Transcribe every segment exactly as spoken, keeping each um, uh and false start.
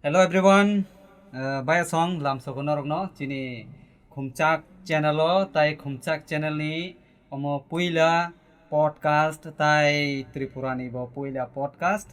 Hello everyone, uh, baya song lamsoko norokno chini Khumchak channel o, tai Khumchak channel ni omo puila podcast, tai Tripura ni bo puila podcast.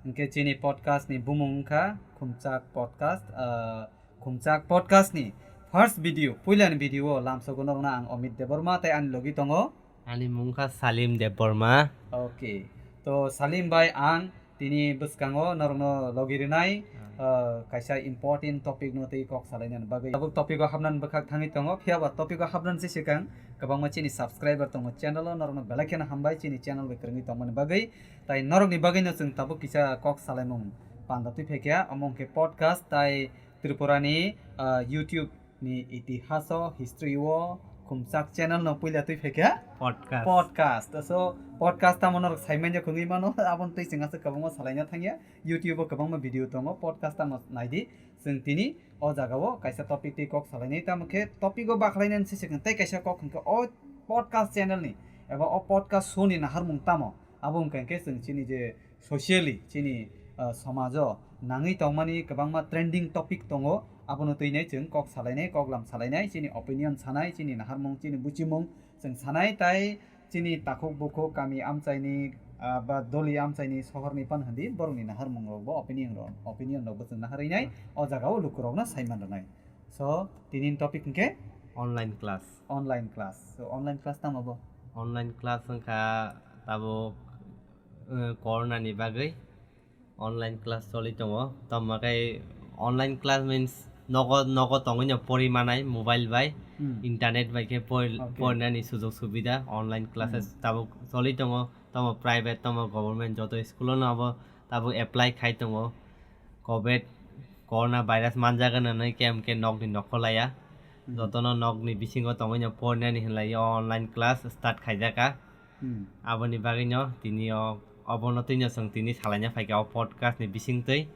Hwnkhe chini podcast ni bumung wngkha Khumchak podcast. Uh, Khumchak podcast ni first video, puila ni video o lamsoko norokno ang Amit Debbarma tai ani logi tongo. Ani mung kha Salim Debbarma. Okay. To Salim bai ang tini bwskango norokno logi rwnai, ah, kaisa important topic no tei kok salainani bagwi. Tabuk topic o hapnani bwkhak thangwi tongo, phiya ba topic o hapnani se swkang kwbangma chini subscriber tongo channel o, norokno belai kheno hambai chini channel bai kwrwngwi tongmani bagwi. Tai norokni bagwino chwng tabuk kisa kok salaimung panda twi phaikha, omo hwnkhe podcast tai Tripura ni, ah, YouTube ni itihaso, history o Khumchak channel no puila twi phaikha podcast. Podcast. So podcast tamo norok saimanya khungwi mano, aboni twi chwng aswk kwbangma salaina thangya. YouTube o kwbangma video tongo, podcast tamo naidi. Chwng tini o jaga o kaisa topic twi kok salainai, tamo khe topic o bakhlainani se swkang tei kaisa kok hwnkhe o podcast channel ni eba o podcast show ni naharmung tamo. Abo hwnkha hwnkhe chwng chini je socially chini, ah, somajo nangwi tongmani kwbangma trending topic tongo, abono twinai chwng kok salainai, koklam salainai, chini opinion sanai, chini naharmung, chini buchimung chwng sanai, tai chini takhuk bukhuk kami amchaini, ah, ba doli amchaini sohorni pan hwndi borokni naharmung rokbo opinion rok, opinion rokbo chwng naharwinai, o jagao lukurokno saiman rwnai. So, tini topic hwnkhe online class. Online class. So, online class tamo bo? Online class wngkha tabuk, eh, corona ni bagwi online class choli tongo. Tamo khe online class means nogo, nogo tongwi no pori manai mobile bai, hmm, internet bai khe pori-, okay, porinani sujog subida online classes, hmm, tabuk choli tongo. Tamo private, tamo government, joto school o no abo tabuk apply khai tongo. Covid corona virus manjak hwnwi khe hwnkhe nokni nokho laya. Hmm. Jotono nokni bisingo tongwi no porinani hinlai o online class start khaijak kha. Hmm. Aboni bagwino tini o, obono twino chwng tini salaina phaikha o podcast ni bisingtwi.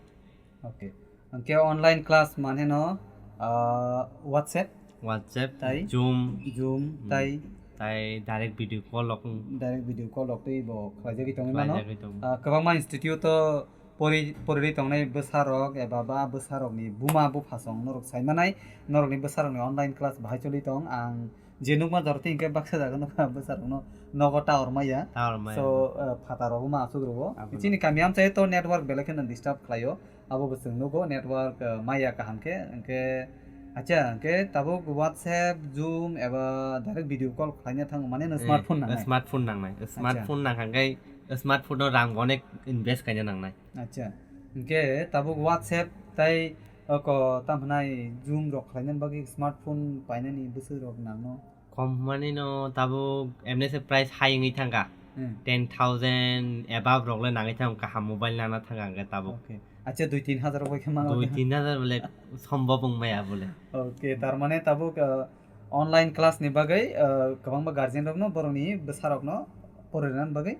Okay. Hwnkhe online class maneno, ah, WhatsApp, WhatsApp, tai Zoom, Zoom, hmm, tai, tai direct video call rok, hmm, direct video call rok tei bo khlaijagwi tongwi mano. Khlaijagwi tongo. Ah, kwbangma institute o pori-, poriri tongnai bwsarok eba ba bwsarokni buma buphasong norok saimanai, norokni bwsarokni online class bahai choli tong. Ang je nukma jorti hinkhe baksa jaga nukha bwsarokno nogo tower maya. Tower maya. So, ah, phatarok ma asuk rwo. Aboni. Chini kami amchai to network belai kheno disturb khlaio. Abo bo chwng nugo network, ah, maya kaham khe, hinkhe, acha, hinkhe tabuk WhatsApp, Zoom eba direct video call khlaina thango, mane no, eh, smartphone nangnai? Smartphone nangnai. Acha. Smartphone nangkha khe smartphone o rang onek invest khaina nangnai. Acha. Hinkhe tabuk WhatsApp tai, oko, tamo hwnai Zoom rok khlainani bagwi smartphone painani bwswk rok nangno? Company no tabuk M N S price high wngwi thangkha. Hmm. Ten thousand above rok le nangwi thang kaham mobile nana thangkha hwnkhe tabuk. Okay. Acha, dui tin hajar rok bai khe ma. Dui tin hajar bole sombhob wng maya bole. Okay, tar mane tabuk, ah, online class ni bagwi, ah, kwbangma guardian rok no borokni bwsa rok no poririnani bagwi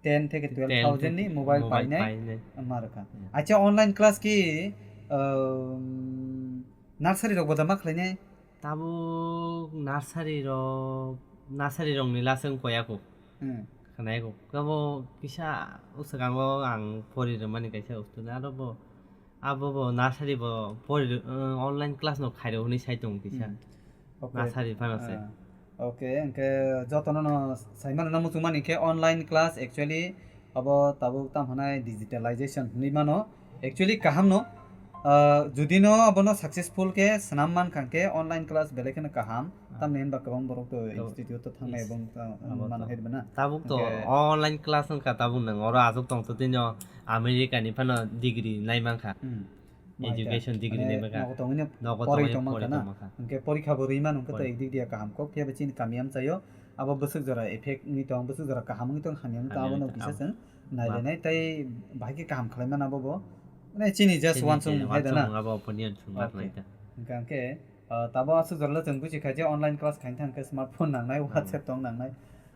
ten theke twelve thousand ni mobile painai, painai ma rwkha. Hmm. Acha, online class ki, um, nursery rok bo da ma khlainai? Tabuk nursery rok, nursery rok ni last wng koya kho. Hmm. Khnai kho. Kabo kisa swkango ang pori rwmani kaisa ustu na aro bo. Abo bo nursery bo pori, uh, online class no khairo hwnwi sai tongo kisa. Hmm. Okay. Nursery phano se. Ah, okay, hwnkhe jotono no saimano no muchungmani khe online class actually abo tabuk tamo hwnai digitalization hwnwi mano. Actually kaham no, ah, judi no abono successful khe swnam mankha khe online class belai kheno kaham. Ah. Tamni hwnba kwbang borok to, to institute to thangnai is-, abo wng ta-, abo mano to hai rwna. Tabuk to hwnkhe online class wngkha tabuk nwng oro aswk tong to tini o America ni phano degree nai mankha. Hmm. Education degree ni bagwi. Nogo tongwi no porwi tongma kha na. Hwnkhe porikha bo rwi mano, hwnkhe to porikha. Ekdik dia kaham kok, phiya ba chini kami amchaio abo bwswk jora effect wngwi tong, bwswk jora kaham wngwi tong, hamya wngwi tong, abono kisa chwng nailainai tei bahai khe kaham khlai mano abo bo. Mane chini just wansong hai da na. Abo opinion chwng bakhlai ta. Hwnkhe, hwnkhe, ah, tabo aswk jora le chwng buji kha je online class khaina thang khe smartphone nangnai, WhatsApp tong nangnai.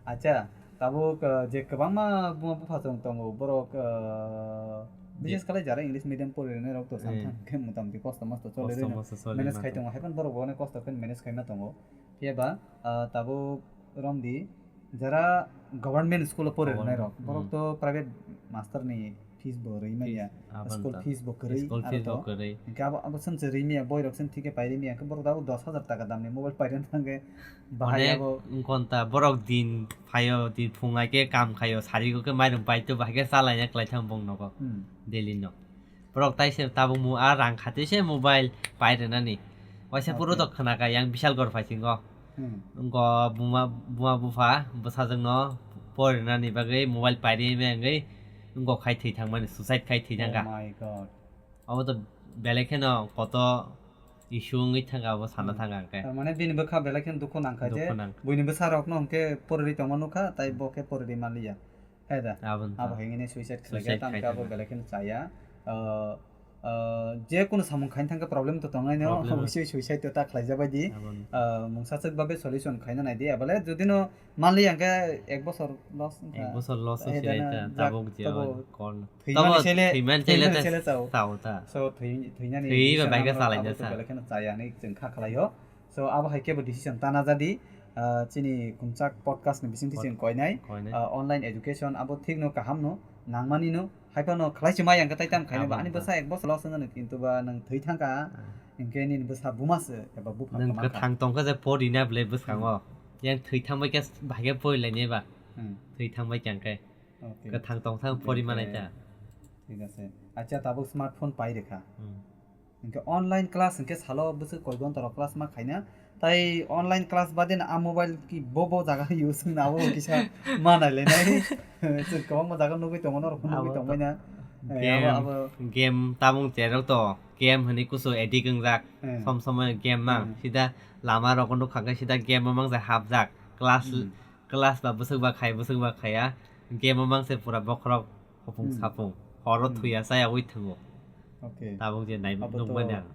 Acha, tabuk, ah, je kwbangma buma bupha chwng tongo, borok, ah, bises khlai jara English medium pori rwnairok to samthang khe motamoti kosto mosto choli rwino manage khai tongo, haiphano borok bo onek kosto khe manage khaima tongo. Phiya ba, ah, tabuk romdi jara government school o pori rwnairok, borok to private master ni fees bo rwi manya, fees, aboni school ta, fees bo kwrwi, school fees bo kwrwi. Hingke abo, abo swnse rwi manya, boirok swn thike pai rwi manya, hingke borok abo dos hajar taka damni mobile pairwi thangkhe bahai. Onek abo gonta borok din phaio, din phung hai khe kam khaio, sari khe mairung paito, bahai khe chalaina kwlai thang bong nogo. Hmm. Daily no. Borok tai se tabuk mu a rang khatwi se mobile pai rwnani. Waisa phuru to khna kha yang Bishalgarh phai singo. Hmm. Wngkho buma, buma bupha bwsajwkno porinani bagwi mobile pairi mengwi wngkho khai thwi thangmani, suicide khai thwi thangkha. Oh my God. Abo to belai kheno koto issue wngwi thangkha, abo sana thangkha hwnkhe. Tar mane bini bwkha belai kheno dukhu nangkha je, dukhu nang, buini bwsarokno hwnkhe poriri tongma nukha, tai bo khe poriri manliya. Hai da? Abo wngkha. Abo hai hwnwi suicide khlai kha, suicide tamo khai khe abo thangkha, belai kheno chaya. Ah, ah, je kunu samung khaina thangkhe problem to tongnai no, problem, obviously suicide to ta khlai jabai di. Abo wngkha. Ah, mungsa swk babe solution khaina nai di. Abole jodi no manli ang khe ek bosor loss wngkha. Ek bosor loss wngkha, tabuk je thwimani sele, thwimani sele ta sao ta. So thwi, thwinani thwi ba bai khe chalaina sa. Belai kheno chaya hwnwi chwng kha khlai o. So, abo hai khe bo decision ta na jadi, ah, chini khumchak podcast ni bising twi chwng koinai, koinai. Ah, online education abo thik no, kaham no, nangmani no, hai phano khlai se mai ang khe tai tam khainai ba, ani bwsa ek bosor loss wngmani, kintu ba nwng thwi thang kha, hingke nini bwsa buma se eba bupha kwthang tong kha je pori na bwle bwskango. Hmm. Yang thwi thang bai khe bahai khe pori lai nai ba. Hmm. Thwi thang bai khe ang khe. Okay. Kwthang tong thang pori manai ta. Thik ase. Acha, tabuk smartphone pai rwkha. Hmm. Hingke online class hingke salo bwswk koi gonta rok class ma khaina. Tai online class bade no a mobile ki bo bo jaga use wngna abo kisa ma nai le nai. Chwng kwbangma jaga nugui tongo, norok nugui tongbai na. Eh, game, abo, abo game tabung cherok to. Game hwnwi kusu addict wngjak. Eh. Som somoi game mang. Hmm. Sida lama rogo nukha khe sida game o mang jai hapjak. Class, hmm, class ba bwswk ba khai, bwswk ba khaiya. Game o mang se pura bokhorok. Hopung sapung, horo thwiya chaya ui thango. Okay. Tabuk je nai nukmani ang.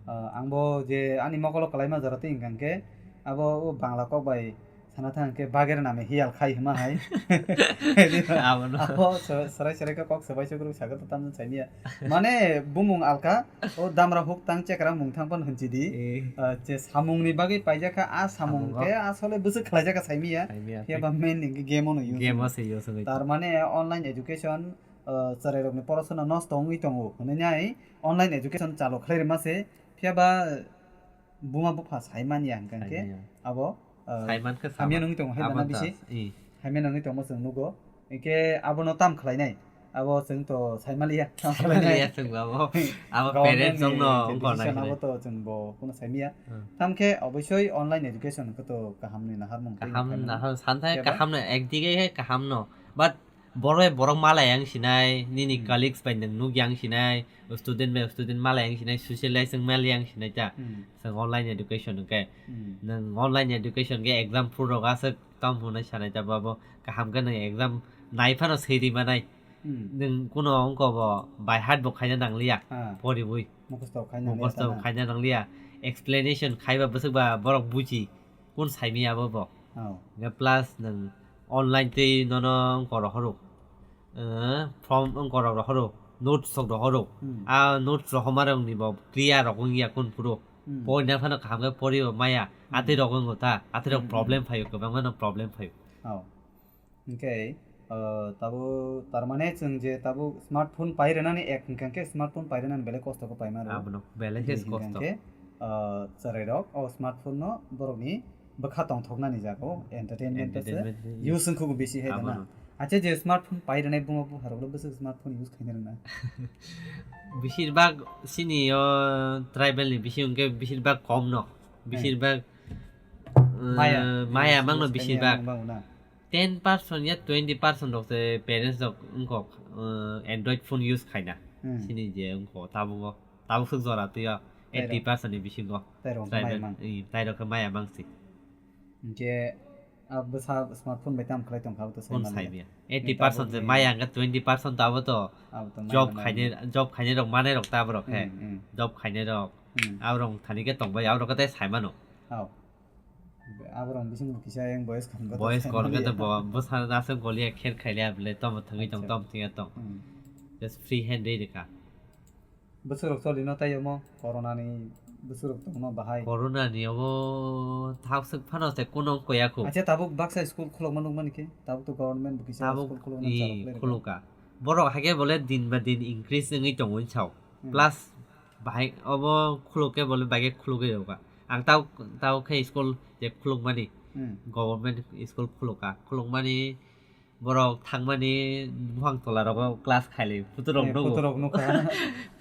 Ah, ang bo je ani mokolo kwlaima jora twi hwnkha hwnkhe, abo o Bangla kok bai sana thang khe bagera name hiyal khai hima hai. Abono. Abo sw-, swrai swrai khe kok swbai sukruk sakhe to tamjani saimiya. Mane bumung alka, o damra huk tang chekra mung thang phano hwnchi di. Eh. Ah, je samung ni bagwi paijak kha, a samung khe asole bwswk khlaijak kha saimiya. Saimiya. Phiya ba main ni game ono use. Game o se use wngwi. Tar mane online education, ah, chwrairokni porosona nosto wngwi tongo hwnwi nai online education chalo khlai rwma se, phiya ba buma bupha sai manya hwnkha khe abo, ah, sai man khe hamya wngwi tongo hai jana bisi. Hamya wngwi tongo chwng nugo. Hinkhe abono tam khlainai? Abo chwng to sai maliya, tam khlainai. Sai maliya chwng bo abo. Abo parents rokno wngkha nai. Abo to chwng bo kuno sai maya. Hmm. Tamkhe obosoi online education khe to kaham ni naharmung. Kaham nahar, santhai kaham no, ekdige kaham no. But borok bai borok malai ang sinai, nini colleagues bai nwng nukya ang sinai, student bai student malai ang sinai, socialize wng maliya ang sinai ta. Hmm. Chwng online education hwnkhe. Hmm. Nwng online education khe exam phuru rok aswk tamo hwnwi sanai ta, bo kaham khe nwng exam nai phano swi ri manai. Hmm. Nwng kuno wngkha bo by heart bo khaina nangliya, ah, poriwi. Mukhusto khaina nangliya. Mukhusto khaina nangliya. Explanation khaiba bwswk ba borok buji. Kun saimi abo bo. Oh. Hingke plus nwng online twi nono wngkha rohoro. Eh, form wngkha rok rohoro. Notes sok rohoro. Hmm. A notes rohoma rok ni bo clear rok wngya kun phuru. Hmm. Porina phano kaham khe pori bo maya. Hmm. Atwi rok wngkha ta. Atwi rok problem phaio, kwbangma no problem phaio. Oh. Hingke, ah, tabuk, tar mane chwng je tabuk smartphone pai rwnani ek hingkha khe smartphone pai rwnani belai kosto khe paima rwo. Abono belai khe kosto. Hingkha khe, ah, chwrairok o smartphone no borokni bwkha tongthoknani jaga o entertainment se use wngkha bisi hai dana. Acha je smartphone pai rwnai buma bupharok le bwswk smartphone use khaina rwna? Bisirbag chini o tribal ni bisi hwnkhe bisirbag kom no. Bisirbag, eh, maya mangno bisirbag. Ten percent ya twenty percent rok se parents rok wngkha, eh, Android phone use khaina. Hmm. Chini je wngkha tabuk o, tabuk swk jora twi o eighty percent ni bisingo. Tairok khe maya mang si. Hingke a bwsa smartphone bai tamo khlai tongkha abo to sai maliya. Eighty percent se maya hingke twenty percent to abo to job khainai, job khainai rok manai rok ta borok khe. Hmm, hmm. Job khainai rok. Hmm. Aborok thani khe tongbai, aborok khe tei sai mano. Aborok bisingo kisa yang boys kom khe to bo bwsa nasuk goliya kher khailiya bwle tomo thangwi tong, tomo thangya tong. Hmm. Just free hand ri rikha. Bwswk rok choli no tai omo corona ni bwswk rok tongno bahai. Corona ni obo thak swk phano se kuno wngkha ya kho. Acha tabuk baksa school khulokma nukmani khe tabuk to government bo kisa school khulokma nukjak khulokka. Borok haikhe bole din ba din increase wngwi tongwi sao. Hmm. Plus bahai obo khuluk khe bole bahai khe khulugwi rwkha. Ang tao, tao khe school je khulukmani, Hmm. government school khulukha. Khulukmani borok thangmani buphang tola rogo class khaili photo rok Eh, nugo. Photo rok nukha.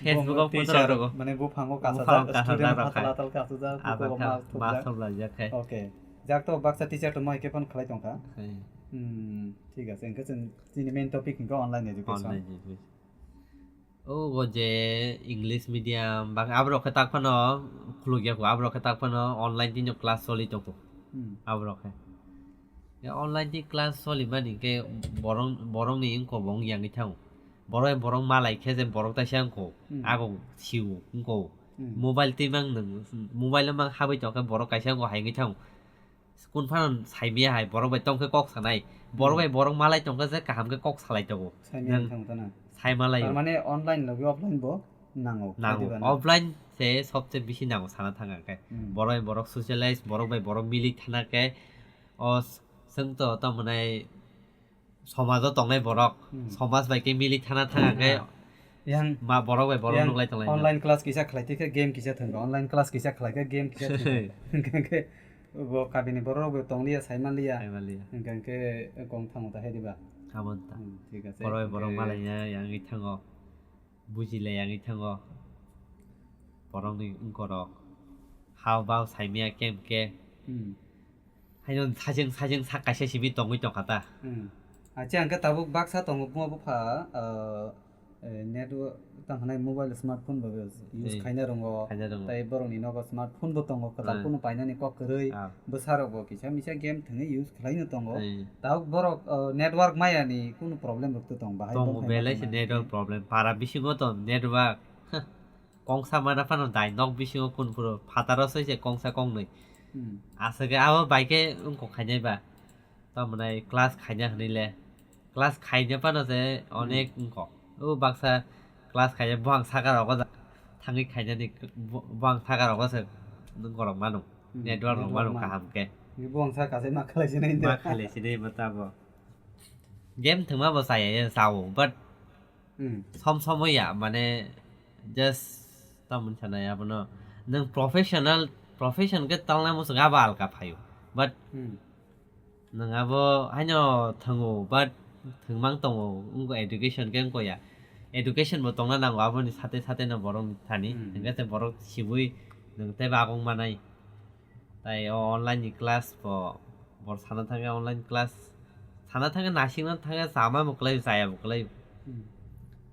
Facebook o Bo photo teacher, rok nugo. Mane buphango kasajak, Buphango student kasajak rok hatal khai. hatal kasajak, Ajak buko khai, mas thupjak. Mas thupjak khai. Okay. Jak to baksa teacher to moi khe phone khlai tongkha. Khai. Hmm, thik ase. Engkhe chwng chini main topic hinkhe online education. Online education. O, o je English medium, bak-, aborok khe tak phano khulukya kho, aborok khe tak phano online tino class choli tongo. Hmm. Aborok khe. Ya, online ti class choli mani khe borok, borokni wngkha bo wng yangwi thango. Borok, borok malai khe je borok taisa wngkha, Hmm. ago siu wngkha. Hmm. Mobile twi mang nwng, mobile o mang habwi tongkhe borok kaisa wngkha hai wngwi thango. Kun phano saimaya hai, borok bai tongkhe kok sanai. Borok Hmm. bai borok malai tongkhe je kaham khe kok salai tongo. Saimaya Nwng wngkha tana. Saimalai. Tar mane online logi offline bo nango, Nango. khe diba na? Offline se sobse bisi nango sana thang khe. Hmm. Borok bai borok socialize, borok bai borok milik thana khe. O s-, swng to, to mwnai somajo tongnai borok, Hmm. somaj bai khe milik thana thang khe. Ah. Yang Ma borok bai borok yang nuklai tonglai. Online class kisa khlai tikhe game kisa thangkha, online class kisa khlai khe game kisa thangkha. Hwnkhe bo kabini borok rok bo tong liya, sai man liya. Sai man liya. Hwnkhe kong thango ta hai diba? Abo ta. Hmm, thik ase. Borok bai borok Hwnkhe malai ya, yangwi thango. Buji lai yangwi thango. Borok ni wngkorok. Hao bao saimaya kem ke. Hmm. Haino sajeng sajeng sak kaisa simi tongwi tongkha ta. Hmm. Acha hwnkhe tabuk baksa tongo buma bupha, ah, eh, network tang hwnai mobile smartphone bo use Tei. khaina rongo. Khaina rongo. Tei borokni nogo smartphone bo tongo, kwtal Hmm. phone painani kok kwrwi. Ah. Bwsarok bo kisa misa game thwngwi use khlaino tongo. Tei. Tabuk borok, ah, network maya ni kunu problem rok to tong bahai Tongo bongkha belai se maya. network problem. Para bisingo to network. Kongsa mana phano dai nok bisingo kun phuru phataro soi se kongsa kongnwi. Hmm. Aswk khe abo bai khe wngkok khainai ba. Tamwnai class khaina hwnwi le. Class khaina phano se onek Hmm. wngkok. O baksa class khaina buphang saka rogo ja-, thangwi khainani bu-, buphang saka rogo se wngkorok mano. Hmm. Network rok Network mano man. kaham khe. Buphang saka se ma khlai sinai Ma da. khlai sinai ma tabo. Game thwngma bo chaya ya chao, but Hmm. Som somo ya, mane, just tamoni sana ya, abono nwng professional, profession khe talna muchung abo alka phaio. But Hmm. nwng abo haino thwngo, but thwngmang tongo, wngkha education khe wngkha ya. Education bo tongna nango aboni sate sate no borok ni thani, Hmm. hwnkhe tei borok sibui nwng tei bagong manai. Tai o online ni class bo, bor sana thangkhe online class, sana thangkhe naisingna thangkhe chama bo kwlai, chaya bo kwlai. Hmm.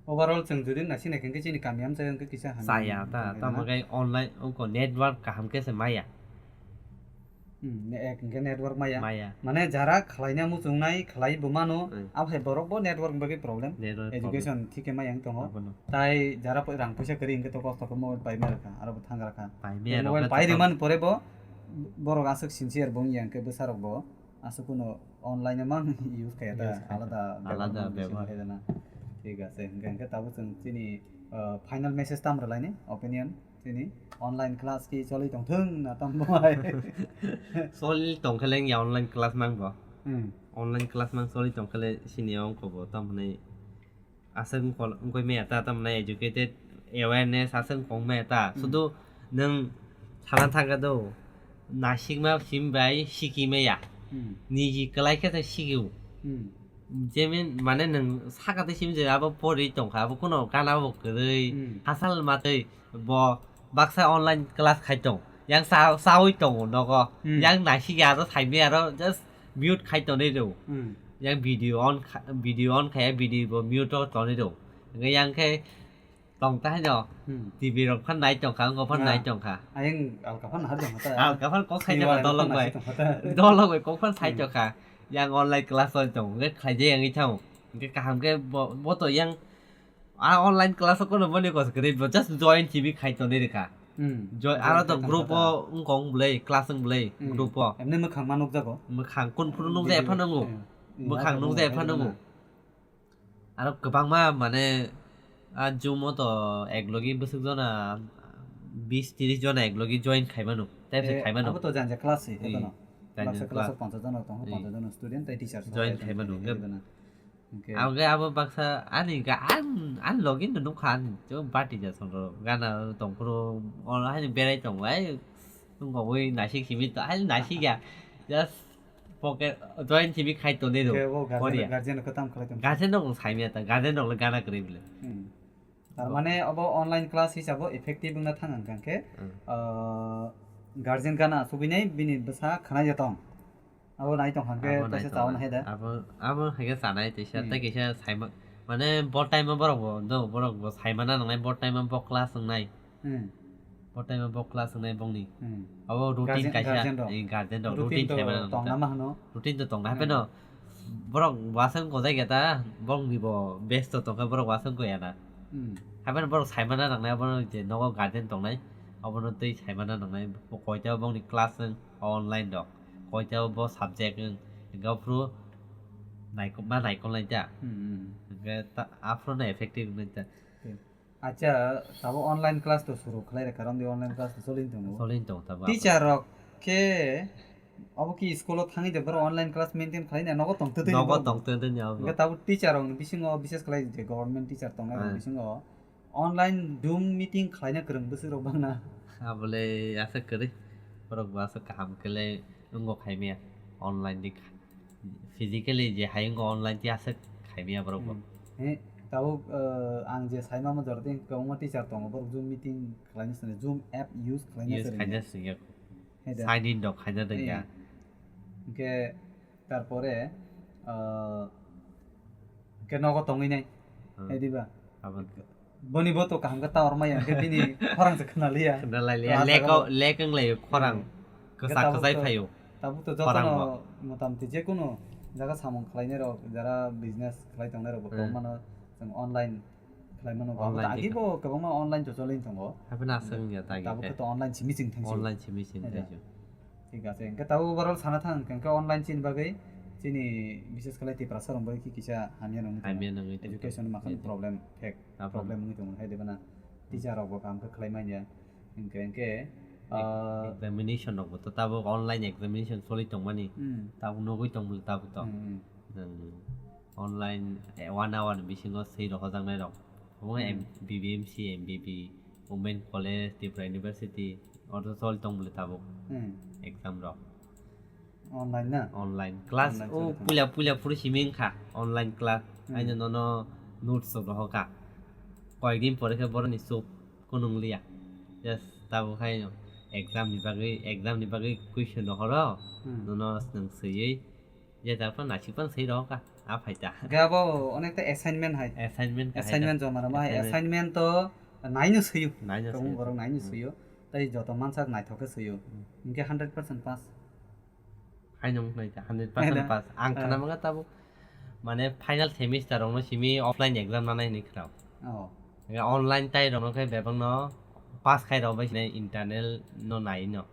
Overall chwng jodi naising naikhe chini kami amchai hwnkhe kisa hamya Chaya ta, wngkha tamo na? Khe online wngkha network kaham khe se maya. Hmm, ne-, ek hwnkhe network maya. Maya. Mane jara khlaina muchungnai khlai bo mano, Hmm. abo hai borok bo network ni bagwi problem. Network problem. Education thik khe maya wng tongo. Abono. Tai jara poi rang puisa kwrwi hwnkhe to kosto khe mobile pai ma rwkha, aro bo thang rwkha. Pai maya Mobile rwkha pai to rwmani pore bo borok aswk sincere bo wngya hwnkhe bwsarok bo aswk kuno online mang use khaya ta Use khaya ta. alada Alada bebak bebak. khaijana. Thik ase, hwnkhe, hwnkhe tabuk chwng chini, uh, final message tam rwlaini opinion chini online class ki choli tongthung na tam bai. Choli tongkhe leng ya online class mang bo. Hmm. Online class mang choli tongkhe le sini ongko bo tam hwnwi Aswk wngkol-, wngkoi maya ta, tamni educated awareness aswk wngkong maya ta. Hmm. Sudu nwng sana thangkha do, nasikma sim bai siki maya. Hmm. Niji kwlai khe se sikio. Hmm. Jemin, mane nwng saka twi sim je abo pori tongkha, abo kuno gana bo kwrwi, Hmm. hachal matwi bo baksa online class khai tong. Yang sa-, sawi tongo nogo. Hmm. Yang naisik aro saimai aro just mute khai tonwi rw. Hmm. Yang video on kha-, video on khaya, video bo mute o tonwi rw. Hwnkhe yang khe tong ta haino Hmm. T V rok phan nai tongkha, wngkha phan Ya. nai tongkha. Ayang alka phan nahar tongkha ta. Alka phan kok T V saijak alka dolok phan bai. nahar tongkha ta. Dolok bai kok phan sai Hmm. tongkha. Yang online class oi tong, hwnkhe khlaijak yang i thango. Hwnkhe kaham khe bo, bo to yang A online class o kono boni kos kwrwi bo just join T V khai tonwi rwkha. Hmm. Jo-, Join aro to khai group tongkha o ta. wngkong bwlai, class wng bwlai Hmm. group o. Emne mwkhang ma nukjago. Mwkhang kun phuru nukjai Video, phano ngu. hmm. Mwkhang Nukjago, nukjai phano nukjago ngu. na. Aro kwbangma mane a Zoom o to ek logi bwswk jona bis tris jona ek logi join khai mano. Type se Eh, khai mano. abo to janja class se, Hmm. ebono. Janja Class o class. class o ponchash jona tongo, Hmm. ponchash jona student tei teacher Join khai mano. Khai mano. Hwnkhe abo khe abo baksa ani ga-, an-, ani login no nukha ani, chwng party ja song rok gana tongphuru, oro haino berai tongo, ai wngkha ui naisik simi to, ai naisik ya, just pocket join simi khai tonwi rw, hwnkhe abo guardian, Korea. Guardian rok khe tamo khlai tong? Guardian rok no saimya ta, guardian rok le gana kwrwi bwle. Hmm. Tar mane obo online class hisabo effective wngna thang hwnkha khe, Hmm. ah, guardian gana asugwi nai bini bwsa khwnai ya tong. Abo nai tong hwnkhe Abo nai tongkha. Abo, abo hai khe chanai teisa, Hmm. tei kisa saima, mane bo time o borok bo, do, borok bo saimana nangnai, bo time o bo class wngnai. Hmm. Bo time o bo class wngnai bongni. Hmm. Abo routine Guardian, kaisa, guardian rok. Eh, guardian rok, Routine routine to saimana nangnai. Tongna ma hwno. Routine to tongna, Hmm. hapheno borok wasang ko jai ta, bongni bo best to tongkha, borok wasang ko ya na. Hmm. Hapheno borok saimana nangnai, abono je nogo guardian tongnai, abono tei saimana nangnai, bo koita bongni class wng online rok. Koita bo subject wng, hwnkhe aphuru naikol, ma naikol nai ta. Hmm, hmm. Hwnkhe ta, aphuru no effective wngnai ta. Okay. Acha, tabo online class to suru khlai rwkha, romdi online class to choli tongo. Choli tongo tabo. Teacher rok khe abo ki school o thangwi de borok online class maintain khlai na nogo tong twtwi Nogo tong twtwi ni abo. Hwnkhe tabo teacher rok ni bisingo bises khlai je government teacher tongnai rok Hmm. bisingo online Zoom meeting khlaina kwrwng bwswk rok bangna. Abole aswk kwrwi. Borok bo aswk kaham khe le wngkha khaimaya online di kha-, physically je hai wngkha online di aswk khaimaya borok bo. Hmm. He, tabuk, eh, ang je saima mo jordi kwbangma teacher tongo, borok Zoom meeting khlaina sini, Zoom app use khlaina Use sini. Khaina sini. Hai da. Sign in rok khaina rwngya. Hmm. Hwnkhe Tarpore, ah, hwnkhe nogo tongwi nai. Hmm. Hai diba? Abo. Boni bo to kaham khe tower maya, hwnkhe bini khorang se khna liya. Khna lai liya. Leko, lek wng lai khorang. Hmm. Kwchak kwchai phaio. Tabuk to jotono motamti je kunu jaga samung khlainai rok, jara business khlai tongnai rok bo kwbangma no chwng online khlai mano. Abo to agi bo kwbangma online to choli tongo. Hapheno aswk wngya ta agi khe. Tabuk khe to online simi chwng thangsi. Online simi chwng thangsi. Thik ache, hwnkhe tabuk overall sana thang hwnkhe online chini bagwi chini bises khlai Tiprasa rok bagwi kisa hamya nangwi tongo. Hamya nangwi tongo. Education makhang problem, fact problem wngwi tongo hai de bana. Teacher rok bo kaham khe khlai manya. Hwnkhe, hwnkhe, ah, examination rok bo to tabuk online examination choli tongmani. Hmm. Tabuk nugwi tong bwle tabuk to. Hmm, hmm. Nang online, eh, one hour ni bisingo swi rohorjaknai rok. Omo Hmm. M-, B B M C, M B B, Women College, Tripura University, oro choli tong bwle tabuk Hmm. exam rok. Online na? Online class. Online o choli tong. Puila puila phuru simi wngkha online class. Hmm. Aino nono notes rok rohorkha. Koyekdin pore khe boroni chuk kunung liya. Just tabuk hai no exam ni bagwi, exam ni bagwi question rohoro. Hmm. Nono nwng swiwi. Je jar phano naisik phano swi rohorkha, a phaita. Hwnkhe abo onekta assignment hai. Assignment khe hai da. Assignment joma rwma hai. Assignment. Assignment to naino swiyo. Naino swiyo. Kwbangma borok naino swiyo. Tei joto mansak naithok khe swiyo. Hmm. Hwnkhe hundred percent pass. Haino wngkha nai ta, hundred percent pass. Hai da. Ang khna mangkha tabuk, mane final semester rokno simi offline exam nanai hinwi khna. Oh. Hwnkhe online tai rokno khe bebakno pass khai rok bai sinai internal no nai no.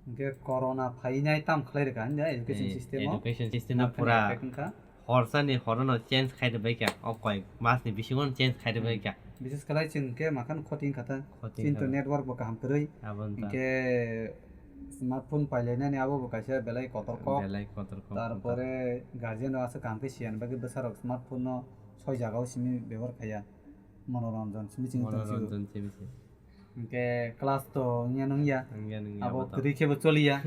Hwnkhe corona phainai tam khlai rwkha hwnda education system o. Eh, education system no pura effect wngkha. Horsani horono change khai rwbaikha, o koi masni bisingo change khai rwbaikha. Hmm. Bises khlai chwng khe makhano khoti wngkha ta. Khoti wngkha. Chini to network bo kaham kwrwi. Abo wngkha. Hwnkhe smartphone pailainani abo bo kaisa belai kotor kok. Belai kotor kok. Tarpore guardian rok aswk kaham khe siyan bagwi bwsarok smartphone no soi jagao simi bebohar khaiya. Monoranjan simi chwng tong sio. Monoranjan simi se. Hwnkhe class to wngya nungya. Wngya nungya. Abo kwrwi khe bo choliya.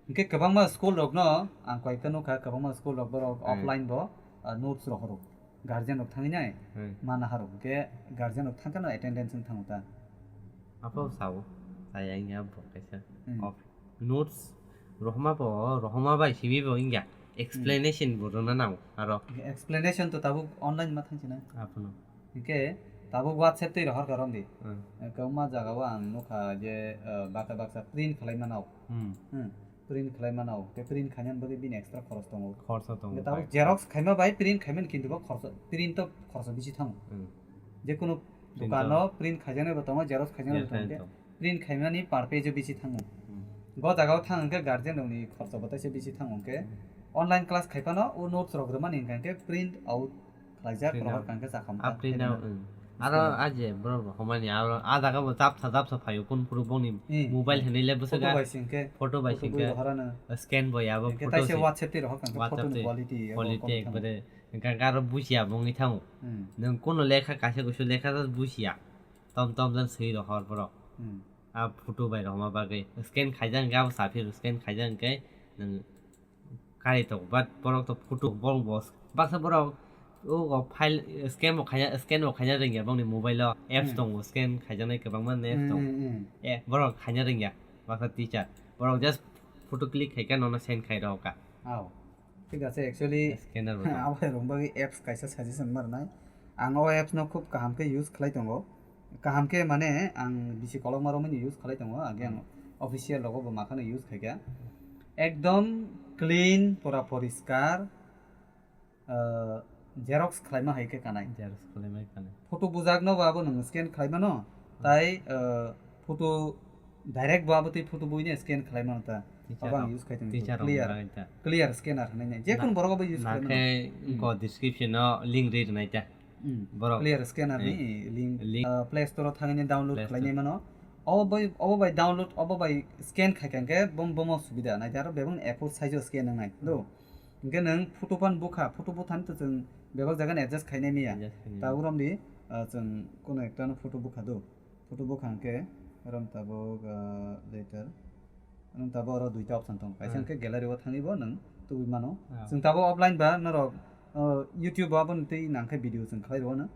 Hwnkhe kwbangma school rokno ang koi khe nukha, kwbangma school rok borok offline bo, ah, notes rohoro. Guardian rok thangwi nai mana harok. Hwnkhe guardian rok thang kheno attendance wng thango ta. Apo sao, saya wngya bo kaisa. Hmm. Off-, notes rohoma bo, rohoma bai simi bo wngya. Hmm. Explanation bo rwna nango aro. Explanation to tabuk online ma thangsinai. Apono. Hwnkhe tabuk WhatsApp twi rohor karon di. Hmm. Kwbangma jagao ang nukha je, ah, baksa baksa print khlai mano. Hmm. Hmm. Print khlai mano. Hwnkhe print khainani bagwi bini extra khoros tongo. Khorsa tongo. Hwnkhe tabuk xerox khaima bai print khaimani kintu bo khorsa, print to khorsa bisi thango. Hmm. Jekunu dukano print khaijaknai bo tongo, xerox khaijaknai bo tongo. Print khaimani per page o bisi thango. Hmm. Bo jagao thang hwnkhe guardian rokni khorsa bo taisa bisi thango hwnkhe online class khai phano o notes rok rwmani hwnkha hwnkhe print out khlaijak rohor kha hwnkhe chakha mokha. A print out, hmm. Aro aje borok rok homani aro a jaga bo japsa japsa phaio kun phuru bongni Eh, mobile hinwi le photo bwswk bai singkhe, photo bai photo singkhe bui rohorano. Scan bo yabo Hingkhe photo taisa se WhatsApp twi rohor kangkhe WhatsApp photo ni twi quality abo quality kom thango. Ekbare hingkhe aro bujiya bo wngwi thango. Hmm. Nwng kuno lekha kaisa kusu lekha just bujiya. Tom tom jan swi rohor borok. Hmm. A photo bai rohorma bagwi scan khaijak hingkhe abo saphir scan khaijak hingkhe nwng Kari tongo, but borok to photo borok bo baksa borok o file scan bo khaina, scan bo khaina rwngya bongni mobile o apps Hmm. tongo, scan khaijaknai kwbangma apps Hmm, tongo. hmm, hmm. Eh, borok khaina rwngya baksa teacher. Borok just photo click khaikha nono send khai rw kha. Aw. Thik ache, actually, Scanner bo tongo. Abo hai rwng bagwi apps kaisa suggestion ma rwnai. Ang o apps no khub kaham khe use khlai tongo. Kaham khe mane ang bisi kolokma romwi ni use khlai tongo, age ang official rogo bo makhano use khaikha. Ekdom clean, pura poriskar, ah, xerox khlaima hai khe kanai. Xerox khlaima hai kanai. Photo bujak no bo abo nwng scan khlai mano, tai, ah, photo direct bo abo twi photo buino scan khlai mano ta. Teacher Abo ang rok, use khai tong teacher rok clear, bagwi ta. Clear scanner hinwi nai. Je Na-, khun borok abo use khlai mano. Nakhe Hmm. ko description o link ri rwnai ta. Hmm. Borok. Clear scanner ni Eh, link, link. Ah, Play Store o thangwi ni download Play Store. khlainai mano. Obo bai, obo bai download, obo bai scan khai kha hwnkhe bom, bomo subida nai. Aro bebak ni A four size o scan wngnai. Do. Hwnkhe nwng photo pan bukha, photo buthani to chwng bebak jaga ni adjust khainai miya. Adjust khainai. Ta urom di, ah, chwng kono ekta no photo bukha do. Photo bukha hwnkhe rom tabuk, ah, later. Nwng tabuk oro duita option tongo. Kaisa Hmm. hwnkhe gallery o thangwi bo nwng tubui mano. Ah. Chwng tabuk offline ba norok, uh, YouTube o aboni twi nang khe video chwng khlai rw no.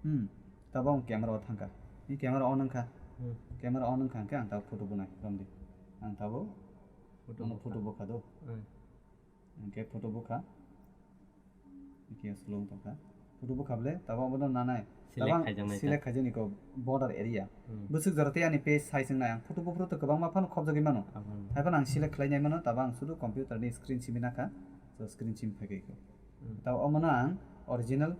Hmm. Tabuk ang camera o thang kha. Ni camera on wng kha. Hmm. Camera on wng kha hwnkhe ang tabuk photo bunai romdi. Ang tabuk Photo ano bukha. photo bukha do. Hmm. Hwnkhe photo bukha. Hwnkhe slow wng tongkha. Photo bukha ble, tabuk abono nanai. Select Tabuk ang khaijaknai ta. select khaijaknai ko border area. Hmm. Bwswk jora tei ani page size wngnai ang photo buphuru to kwbangma phano khobjagwi mano. Abono. Hai phano ang select khlainai mano, tabuk ang sudu computer ni screen simi nakha. So screen simi phaikai ko. Hmm. Tabuk omono ang original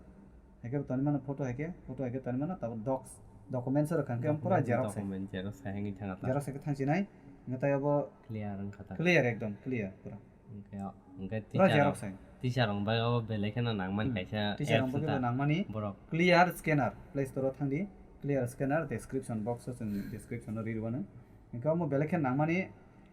haikhe tonwi mano photo haikhe, photo haikhe tonwi mano, tabuk docs, documents o rwkha hwnkhe pura Document, xerox hai. document xerox hai wngwi thangkha ta. Xerox haikhe thangsinai, hwnkhe tai obo Clear wngkha ta. clear, ekdom clear pura. Hwnkhe, hwnkhe Pura teacher xerox rok, hai. teacher rok bai obo belai kheno nangmani Hmm. kaisa Teacher rok apps bai ta. nangmani Borok. Clear scanner, Play Store o thangdi, clear scanner, description box o chwng description o ri rwano. Hwnkhe omo belai khe nangmani,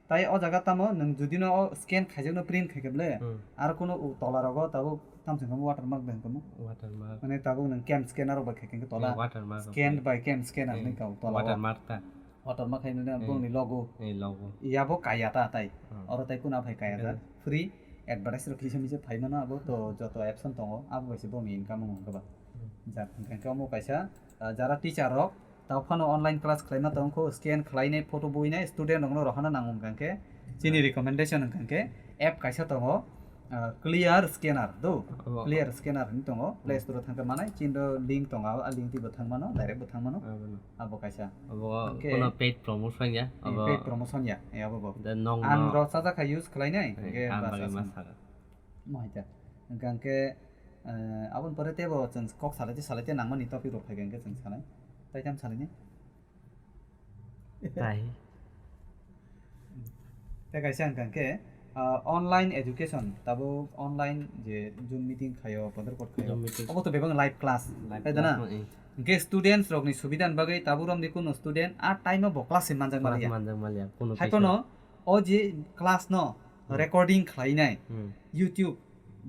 tai o jaga tamo nwng judi no o scan khaijakno print khaikhe ble, Hmm. aro kuno u tola rogo tabuk tamsong kamo watermark bai hwnkhe mo. Watermark. Mane tabuk nwng cam scanner rok bai khaikhe tola Hmm, watermark rok scanned bai. by cam scanner Hmm. hinwi kha tola o. Watermark ta. Watermark hai nini Hmm. bongni logo. Eh, logo. Yabo kaya ta tai. Hmm. Oro tai kuna phai kaya ta. Hmm. Free advertise rok kisa misa phai mano abo to joto apps on tongo. Abo bai se bongni income wng kha ba. Hmm. Jak hwnkhe omo kaisa, ah, jara teacher rok tao phano online class khlaima tong kho, scan khlainai photo buinai student rokno rohana nango hwnkhe chini Hmm. recommendation hwnkhe app kaisa tongo. Ah, clear scanner do. Abo. Clear scanner hinwi tongo. Play Hmm. Store o thangkhe manai, chini do link tongo, abo, a link twi bo thang mano, direct bo thang mano. Abono. Abo kaisa. Abo Hwnkhe kuno paid promotion ya. Eh, Abo paid promotion ya, eh, abo bo. Da nong Ang no. Ro chajak kha use khlainai, Eh, hwnkhe ang bas bagwi aswk. Ma sakha. Mo hai ta. Hwnkhe ang khe, eh, aboni pore teibo chwng kok salai tei salai tei nangmani topic rok phai kha hwnkhe chwng sanai. Tai tam salai ni. Tai. Tei kaisa hwnkha hwnkhe, ah, online education, tabuk online je Zoom meeting khayo, Bhadarkot khayo, Zoom meeting. Obo to bebak live class, Live hai da na? class no, eh. Hwnkhe students rokni subida ni bagwi tabuk romdi kuno student a time o bo class se manjak Class maliya. manjak maliya, kuno Hai teacher. Phano o je class no Hmm. recording khlainai, Hmm. YouTube,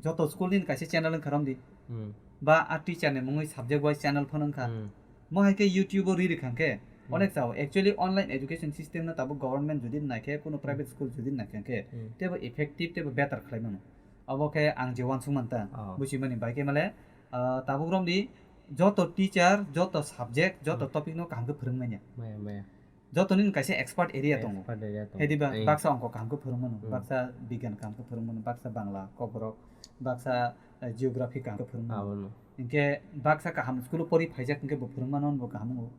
joto school ni kaisa channel wngkha romdi. Hmm. Ba a teacher ni mungwi subject wise channel phano wngkha. Hmm. Mo hai khe YouTube o ri rwkha hwnkhe Hmm. onek chao. Actually, online education system no tabuk government jodi nai khe, kuno Hmm. private school jodi nai kha hwnkhe, Hmm. teibo effective, teibo better khlai mano. Abo khe ang je uansuk man ta, Oh. buchimani bai khe male, ah, tabuk romdi joto teacher, joto subject, joto Hmm. topic no kaham khe phwrwng manya. Maya, maya. Joto nini kaisa expert area tongo. Expert area tongo. Hedi ba, Eh. baksa ongko kaham khe phwrwng mano, Hmm. baksa bigyan kaham khe phwrwng mano, baksa Bangla, Kokborok, baksa, eh, geography kaham khe phwrwng mano. Abono. Hinkhe baksa kaham school o pori phaijak hinkhe bo phwrwng mano, bo kaham wngo.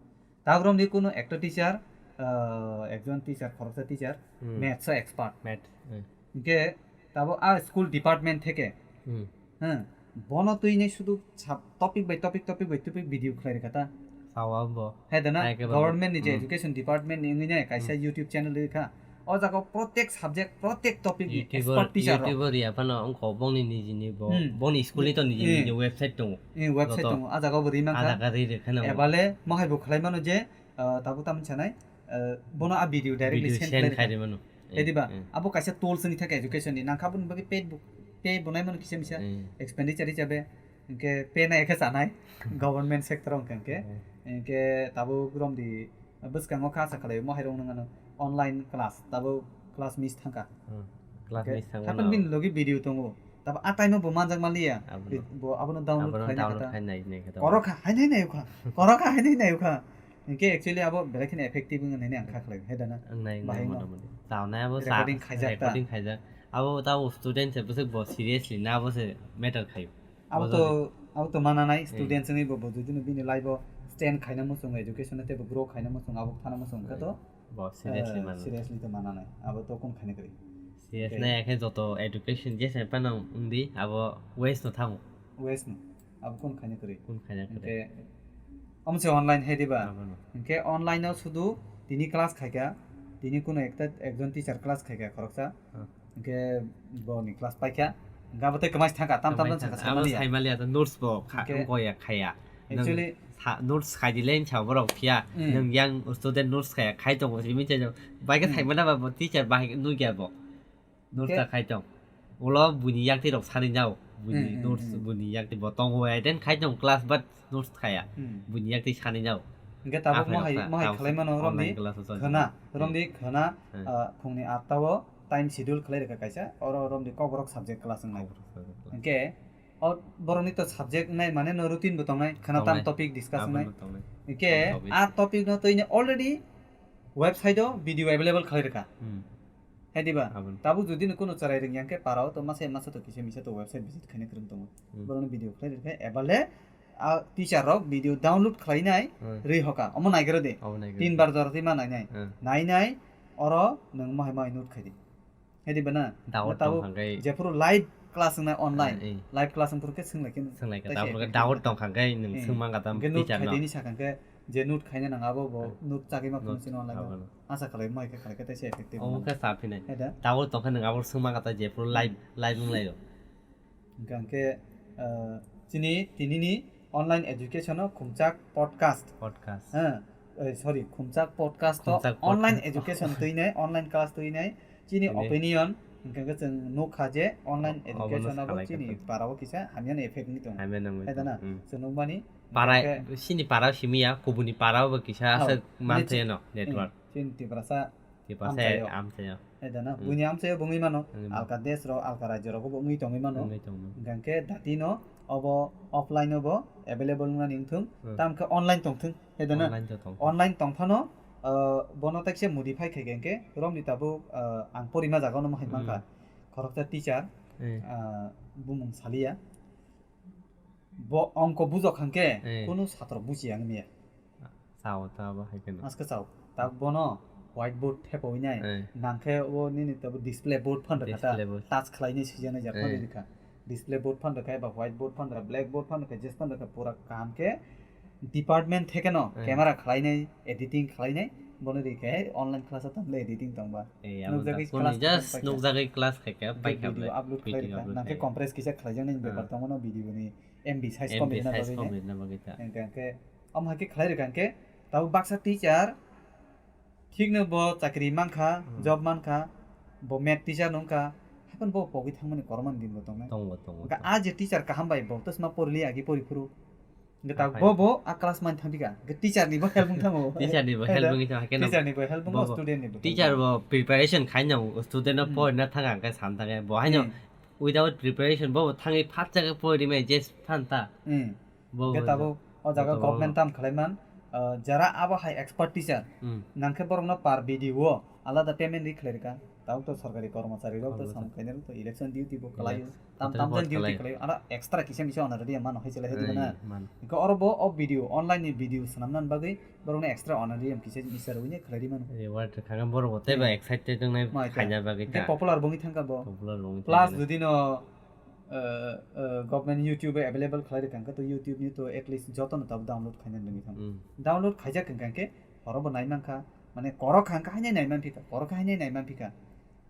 Tabuk romdi kuno ekta teacher, ah, ekjon teacher, khoroksa teacher, Hmm. maths o expert. Maths, eh. Hinkhe tabuk a school department theke, Hmm. hmm, bono twini sudu sab-, topic by topic, topic by topic video khlai rwkha ta. Sawa bo. Hai da na? Hai khe bo. Government ni je Hmm. education department ni wngwi nai kaisa Hmm. YouTube channel rwkha. O jaga o protek subject, protek topic ni YouTuber, expert teacher rok. YouTuber ya phano wngkha bongni nijini bo, Hmm. bongni school ni to nijini Hmm. nijini website tongo. Hmm, website Joto. tongo. A jaga o bo ri mankha. A jaga ri ri kheno. Ebale mohai bo khlai mano je, ah, tabuk tamni sanai, ah, bono a video directly Video send send khlai khlai rikha. Mano. Ediba, Hmm. abo kaisa tools wngwi thangkha education ni. Nangkha boni bagwi pay bo, pay bo nai mano kisa misa. Hmm. Expenditure hisabe. Hinkhe pay nai khe chanai. Government sector o hwnkhe hinkhe. Hmm. Hinkhe tabuk romdi bwskango kha asa khlai mohai rok nang ano online class, tabuk class miss thangkha. Hmm. Class Hinkhe miss thangmano. Happen bini logi video tongo. Tabuk a time o bo manjak manliya. Abono. Bo abono download Abono khlai nai download kha ta. Khai nai nai kha ta. Korok kha, hai nai nai kha. Korok kha, hai nai nai kha. Hinkhe actually abo belai kheno effective wngwi nai ang kha khlai, hai da na? Ang nai, ang nai Bahai no. Mota moti. Chao nai abo sa-, Recording khaijak ta. Recording khaijak. Abo tao student se bwswk bo seriously na abo se matter khaio. Abo Bo to, jodi abo to mana nai, Hmm. student wngwi bo, bo jodi no bini life o stand khaina muchungo, education no teibo grow khaina muchungo, abo thana muchungo khe to, Bo seriously eh, mano. Seriously to mana nai. Abo to kun khaina kwrwi. Serious Okay. nai khe joto education jesa phano wngdi abo waste no thango. Waste no. Abo kun khaina kwrwi. Kun khaina kwrwi. Hinkhe omo se online hai diba? Abono. Hinkhe online o sudu tini class khaikha, tini kuno ekta ekjon teacher class khaikha khoroksa. Hmm. Hinkhe boni class paikha. Hinkhe abo tei kwmai thangkha, tam tam Kwmai thangkha, thangkha, abo saimaliya. Saimaliya, to notes bo kha-, Hinkhe wngkha ya khaya. Nwng actually sa-, notes khai di le hinwi sa borok phiya. Hmm. Nwng yang student notes khaya, khai tongo, simi chajak. Bai khe Hmm. saimaliya ba bo teacher bai nukya bo. Notes Khe- ta khai tong. Ulo buini yaktwi rok sanwi nao. Buini Hmm, hmm, notes, hmm. buini yaktwi bo tongo, attend khai tong class, but notes khaya. Hmm. Buini yaktwi sanwi nao. Hinkhe tabuk Aphai mohai, rok ta, mohai tabuk khlai mano online romdi class o choli khwna, tong. romdi khwna, Hmm. ah, phungni atta o time schedule khlai rwkha kaisa, oro romdi kokborok subject class wngnai. Kokborok subject class. Hinkhe o borokni to subject wngnai mane no routine bo tongnai, khwna tam Tongnai. topic discuss Abono wngnai. tongnai. Hinkhe Tam topic. a topic no twi ni already website o video available khlai rwkha. Hmm. Hai diba? Aboni. Tabuk jodi no kuno chwrai rwngya khe para o to masa masa to kisa misa to website visit khaina kwrwng tongo. Hmm. Borokno video khlai rwkha, ebale a teacher rok video download khlainai Hmm. rwi hoka. Omo naigra de. Omo naigra Tin de. bar jora twi ma nainai. Hmm. Nainai oro nwng mohai mohai note khai di. Hai diba na? Doubt Tabuk tong kha khe. jephuru live class wngnai online. Eh, eh. Live class wngphuru khe swng lai khe Swng lai khe. tei se Tabuk effective doubt wngkha. tong kha khe nwng Eh. swng man kha tam Hwnkhe note teacher khai no. dini sakha khe je note khaina nang abo bo Eh. note chagwi ma Note phunukjino online o. abono. Asa khlai mohai khe khlai khe tei se effective Omo wngkha. khe sa phinai. Hai da? Tabuk tong khe nwng abo swngma kata je phuru live, live wng lai o. Hwnkha hwnkhe, ah, chini tinini online education o khumchak podcast. Podcast. Ha, eh, sorry, khumchak podcast o Khumchak podcast. online education twinai, online class twinai. Chini Chini. opinion, hwnkha hwnkhe chwng nukha je online Obono education abo salai chini kha. para o kisa hamya ni effect wngwi tongo. Hamya nangwi Hai da na? tongo, hmm. Chwng nukmani, Para, hwnkha hwnkhe sini para o simi ya, kubuni para o bo kisa Oh, aswk nini manthai chi-, no, network. hmm, chini Tiprasa Tiprasa amchaio. amchaio. Hai da na? Hmm. Buini amchaio bo wngwi mano. Wngwi mano. Alka desh rok, alka rajyo rogo bo wngwi tongwi mano. Wngwi tongwi mano. Hwnkha hwnkhe dati no obo offline o bo available wngnani wngthung. Hmm. Tamo khe online tongthung. Hai da na? Online to tong. Online tong phano, ah, bono tekse modify khai khe hwnkhe romni tabuk, ah, ang porima jaga no mohai Hmm. mankha. Khoroksa teacher, Eh. ah, bumung saliya. Bo ongko bujok hwnkhe Eh. kunu satro bujiya wngya. Sao ta bo hai kheno. Aske sao. Tak bono whiteboard thepawi nai. Eh. Nangkhe o nini tabo display board phan rwkha ta. Display board. Touch khlainai swijana ja phan Eh. rwkha. Display board phan rwkha eba whiteboard phan rwkha, blackboard phan rwkha, jes phan rwkha pura kaham khe department thekeno Eh. camera khlainai, editing khlainai, bono rikhe online class o tamle editing tongba. Eh, abo Nukjagwi tak kuni class just thang paikha. nukjagwi class khaikha, Hwnkhe paikha video ble. upload khlai Video rwkha. upload Nangkhe khaikha. compress kisa khlaijaknai Ah. bepar tongmano video ni M B size M B kom rwna size bagwi kom ne. rwna bagwi ta. Hwnkhe, hwnkhe, omo hai khe khlai rwkha hwnkhe, tabuk baksa teacher, thikno bo chakri mankha, Hmm. job mankha, bo math teacher no wngkha, haikhe bo pogwi thangmani kormani din bo tongnai. Tongo, tongo, Hwnkhe tongo. a je teacher kaham bai bo, to sma porli agi pori phuru. Hwnkhe ta Aphai. bo bo a class man thangpikha. Hwnkhe teacher ni bo help wng thango. Teacher ni bo help Hello. wngwi thango, haikhe no Teacher ni bo help wngbo, bo bo. student ni bo help Teacher wngbo. bo preparation khaino student no Hmm. porina thang ang khe san thang khe. Bo haino Hmm. without preparation bo bo thangwi phat jaga pori mai je phan ta. Hmm. Bo Hwnkhe bo tabuk o jaga bo to government tam khlai man, ah, jara abo hai expert teacher. Hmm. Nangkhe borokno per video o alada payment ri khlai rwkha. Tabuk to sorkari kormochari rok to Kormochari. sam kainwi rok to election duty bo khlai o. Yes. Tam Hotel tam bo jen duty khlai o. khlai o. Ara extra kisa misa honorarium mano hai se lai hai di Eh, mano. mano. Hwnkhe oro bo o video, online ni video swnamnani bagwi borokno extra honorarium kisa misa rwui khlai di mano. Reward rwkha khe borok bo teibo Hmm. excited wngnai Mai kha. khaina bagwi Hwnkhe ta. popular bo wngwi thangkha bo. Popular bo wngwi Plus thangkha. jodi no, eh, eh, government YouTube o available khlai rwkha hwnkhe to YouTube ni to at least joto no tabuk download khaina nangwi thangkha. Hmm. Download khaijak hwnkha hwnkhe oro bo nai mankha. Mane korok hangka hainai naiman phika, korok hainai naiman phika.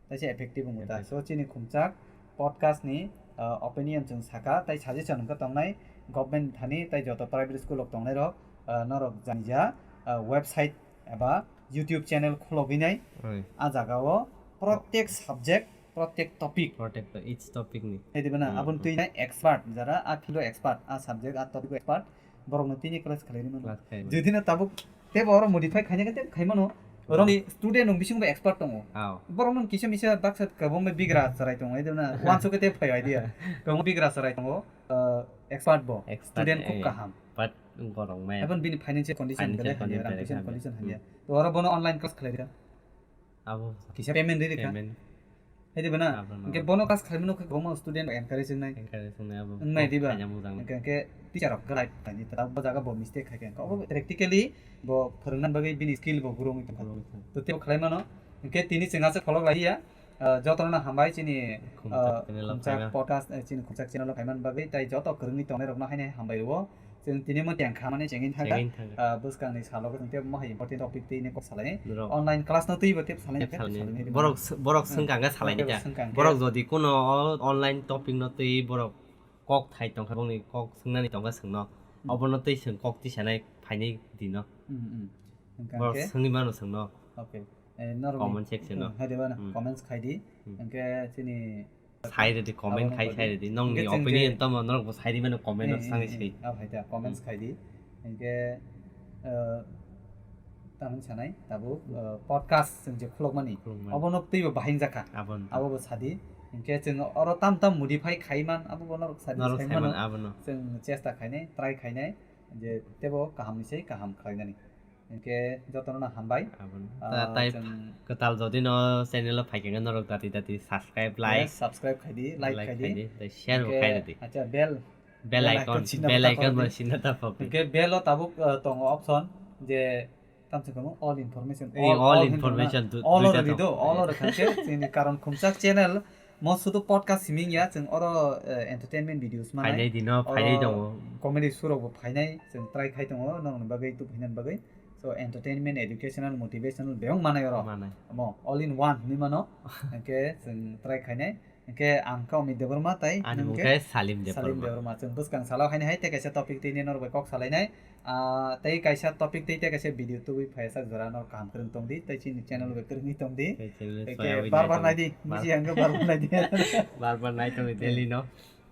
Taisa effective wngwi ta. Effective. So chini khumchak podcast ni, uh, opinion chwng saka, tai suggestion wngkha tongnai government thani, tai joto private school rok tongnai rok, uh, norok janija, uh, website eba YouTube channel khulogwi nai. Oi. A jaga o protek subject, protek topic. Protek to each topic ni. Hai diba na, hmm, aboni hmm. Twi nai expert, jara a field o expert, a subject, a topic o expert, borok no tini class khlai rwmani. Class khlai mano. Jodi no tabuk tebo oro modify khaina khe tebo khai mano. Borok ni student rok bisingo bo expert tongo. Aw. Borok no kisa misa baksa kwbangma bigra chwrai tongo, hai diba na, uansuk khe tebo phai idea. Kwbangma bigra chwrai tongo, uh, expert bo. Expert, student khub eh, kaham. But gorok maya. Ebon bini financial condition financial belai hamya, condition rang belai puisa ni hamya. Condition hamya. Hmm. To oro bono online class khlai rwkha. Abo kisa payment ri rwkha. Payment. Hai diba na? Abo no. Hingke bono class khlai mano khe kwbangma student encourage wngnai. Encourage wngnai abo. Wngnai diba? Khaina bujang. Hingke, hingke teacher rok kwlai khaini ta bo jaga bo mistake khai khe. Abo practically bo phwrwngna bagwi bini skill bo grow wngwi tongkha. Grow wngwi tongkha. To tebo khlai mano. Hingke tini chwng aswk kholok lai ya. Ah, jotono no hambai chini, khumchak ah, channel o khumchak phaima. Podcast, eh, chini khumchak channel o phaimani bagwi, tai joto kwrwngwi tongnai rokno haino hambai rwo. Chwng tini mo teng kha mani chengin thangkha. Chengin thangkha. Ah, bwskangni salo chwng tei mo hai important topic tei ni kok salai. Norok online class no twibo tep salai tep khe salai salai ni. Borok s-, borok hmm. Swngkha khe salai ni khe ta. Swngkha khe. Borok jodi kuno o-, online topic no twi borok kok thai tongkha, bongni kok swngnani tongkha swngno. Hmm. Obono twi swng kok tisanai phainai dino. Hmm, hmm. Hwnkha borok khe swngwi mano swngno. Okay. Eh, norok comment section no. Hmm, hai de ba na, hmm. Comments khai di. Hmm. Hwnkhe chini sai rwdi, comment abono khai khai rwdi. Nongni hwnkhe chwng opinion je tamo norok bo sai rwmano comment o eh, eh, sangwi eh, sei. Abo hai ta, comments hmm. Khai di. Hwnkhe, eh, tamoni sanai, tabuk, eh, podcast chwng je khulokmani. Khulokmani. Obono twibo bahai wngjakha. Abono. Abo bo sadi. Hwnkhe chwng oro tam tam modify khaiman, abo bo norok sadi norok sai mano. Abono. Chwng chesta khainai, try khainai. Je tebo kaham ni sei kaham khlainani. Hwnkhe jotono no hambai. Abono. Ah, ta-, tai chwng kwtal jodi no channel o phaikhe norok dati dati subscribe, like, yes, subscribe khai di, like khai di. Like khai di, tei share bo khai di. Hwnkhe, acha, bell, bell icon, bell icon bo sinna ta phok di. Hwnkhe bell o tabuk, ah, tongo option je tamsa kamo all information, eh, all, all all information hinwi du-, all duita oro tongo. Rido, all oro thangkhe chini karon khumchak channel mo sudu podcast siming ya, chwng oro, eh, entertainment videos manai. Phainai dino, oro phainai tongo. Comedy show rok bo phainai, chwng try khai tongo, norokni bagwi, tubui hinani bagwi. So, entertainment, educational, motivational bebak manai oro. Manai. Mo, all in one hinwi mano. Hwnkhe chwng try khainai. Hwnkhe ang khe Amit Debbarma tai ani nwng mung khe khe Salim Debbarma. Salim Debbarma. Chwng bwskang salo haino hai tei kaisa topic tei nini norok bai kok salainai. Ah, tei kaisa topic tei tei kaisa video tubui phaiya sak jora no kaham kwrwng tong di, tei chini channel bai kwrwngwi tong di. Tei channel tei khe soya bai bar bar nai di, bar-, bisi ang khe bar bar nai di. Bar bar nai tong di daily no.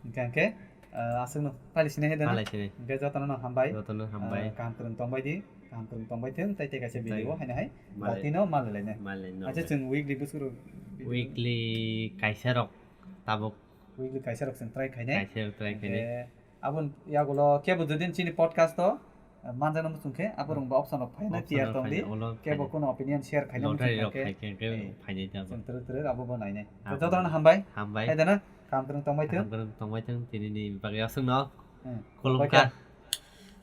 Hwnkhe, hwnkhe, ah, aswk no pali sinai hai da na? Pali sinai. Hwnkhe jotono no hambai. Jotono hambai. Ah, kaham kwrwng tong bai di, kaham kwrwng tong bai thung, tei tei kaisa video o haino hai. Malai. Bati no malai lai nai. Malai no. Acha chwng weekly bwswk rok video. Weekly kaisa rok tabuk. Weekly kaisa rok chwng try khainai. Kaisa rok try khainai. Hwnkhe, Aboni yagulo kebo jodi chini podcast o, eh, manjakna muchung khe, aborok bo option rok phaina tiyar tong di. Option rok phaina, ulo kebo phaina. Kuno opinion share khaina muchung khe, lottery rok khai khe, khe eh, phainai abo. Chwng twrwk twrwk abo bo nainai. Abo. Jotono hambai. Hambai. Hai dana, kaham kwrwng tongbai thung. Kaham kwrwng tongbai thung, tini ni bagwi aswk no. Hmm. Khulumkha.